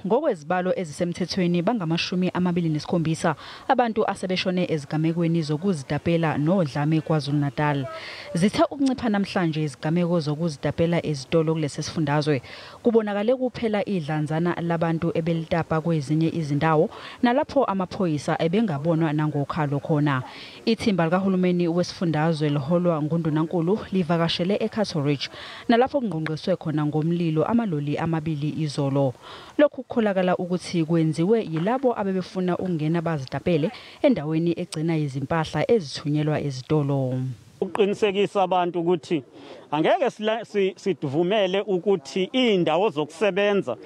Ngokwezibalo ezisemthethweni bangama-27 abantu asebeshone ezigamekweni zokuzitapela nodlame KwaZulu-Natal. Zithe ukuncipha namhlanje izigameko zokuzitapela ezitolo kulesi sifundazwe. Kubonakale kuphela idlanzana labantu ebelitapa kwezinye izindawo nalapho amaphoyisa ebengabonwa nangokhalo khona. Ithimba likahulumeni wesifundazwe liholwa nguNdunankulu livakashele eCastle Ridge nalapho kungqongqiswe khona ngomlilo amaloli amabili izolo. Lokhu kukholakala ukuthi kwenziwe yilabo abebefuna ukungena bazitapele endaweni egcina izimpahla ezithunyelwa ezitolo. Ukuqinisekisa abantu ukuthi angeke sidivumele ukuthi indawo zokusebenza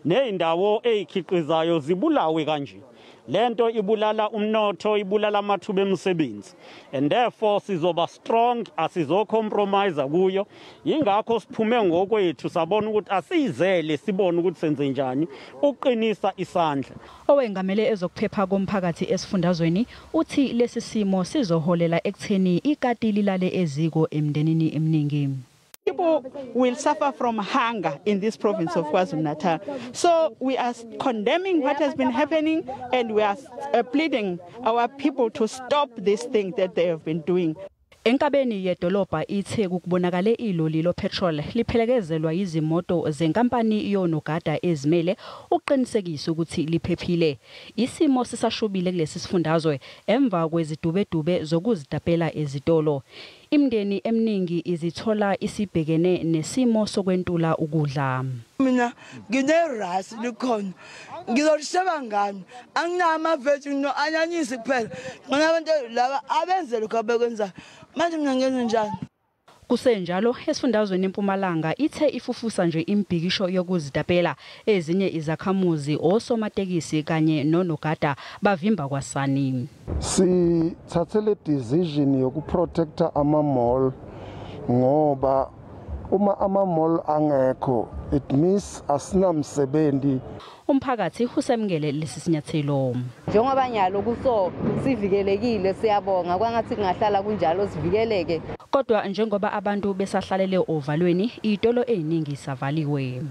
nezindawo ezikhiqizayo zibulawe kanje. Lento ibulala umnotho, ibulala amathuba emisebenzi, and therefore sizoba strong, asizocompromise kuyo. Yingakho siphume ngokwethu sabona ukuthi asiyizele, sibone ukuthi senze njani ukuqinisa isandla. Owengamele ezokuphepha komphakathi esifundazweni uthi lesi simo sizoholela ekutheni ikati lilale eziko emndenini eminingi. People will suffer from hunger in this province of KwaZulu-Natal. So we are condemning what has been happening, and we are pleading our people to stop this thing that they have been doing. Enkabeni yedolobha iTheku kubonakale iloli lo petrol liphelekezelwa izimoto zenkampani yonogada ezimele ukuqinisekisa ukuthi liphephile. Isimo sisashubile kulesi sifundazwe emva kwezidubedube zokuzitapela ezitolo. Imindeni eminingi izithola isibhekene nesimo sokwentula ukudla. Mina ngine-rice likhona, ngizolisheba ngani? Anginawo amaveji, ngino-anyanyisi kuphela. Ngona abantu laba abenze lokhu abekwenzayo, manje mina ngenze njani? Kusenjalo esifundazweni eMpumalanga ithe ifufusa nje imibhikisho yokuzitapela, ezinye izakhamuzi, osomatekisi kanye nonogada bavimba kwasani. Sithathe le decision yokuprotecta ama-mall ngoba uma ama-mall angekho, it means asinamsebenzi. Umphakathi usemukele lesi sinyathelo. Njengoba nyalo kuso sivikelekile, siyabonga, kwangathi kungahlala kunjalo sivikeleke. Kodwa njengoba abantu besahlalele ovalweni, izitolo eziningi savaliwe.